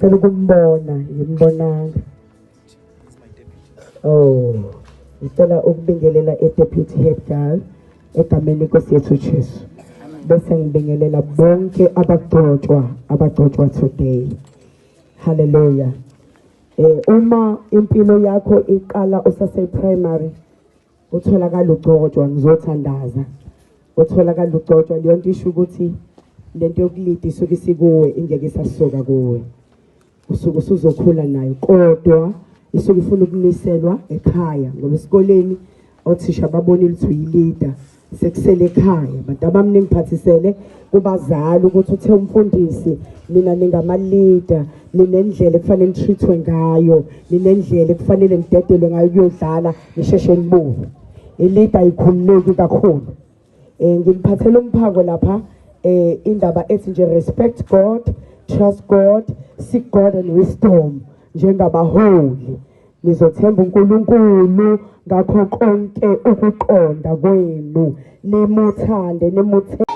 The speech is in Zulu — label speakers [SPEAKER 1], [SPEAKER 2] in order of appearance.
[SPEAKER 1] Ngicela ukumbona, ngimbonanga. Oh, ngicela ukubingelela i-deputy head girl egameni lenkosi yethu Jesu. Bese ngibingelela bonke abagcotshwa abagcotshwa today. Hallelujah. Eh uma impilo yakho iqala usase primary utholakala ugcotshwa ngizothandaza. Utholakala ugcotshwa leyo nto isho ukuthi lento yokulida isuke isikuwe ingeke isasuka kuwe. Usuke usuzokhula nayo kodwa isuke ifuna ukuniselwa ekhaya ngoba esikoleni othisha babonile ukuthi uyilida sekusele ekhaya abantu abami ningiphathisele kubazali ukuthi uthe umfundisi nina ningamalida ninendlela ekufanele nitreatwe ngayo ninendlela ekufanele nidedelwe ngayo kuyodlala nisheshe nibuye ilida ayikhululeki kakhulu. Ngiliphathele umphako lapha indaba ethi nje respect God, trust God, seek God and wisdom njengabaholi. Nizothemba uNkulunkulu ngakho konke ukuqonda kwenu, nimuthande nimuthe.